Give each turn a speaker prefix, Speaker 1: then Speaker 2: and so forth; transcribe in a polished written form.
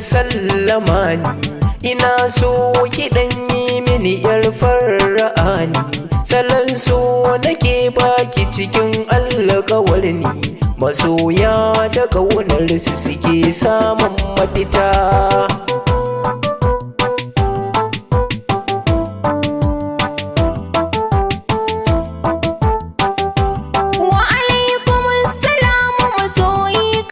Speaker 1: Sallama ni ina so ki dan yi mini yar fara'ani. Salon so nake baki cikin alƙawar ni, masoya da ƙaunar su suke samun mafita.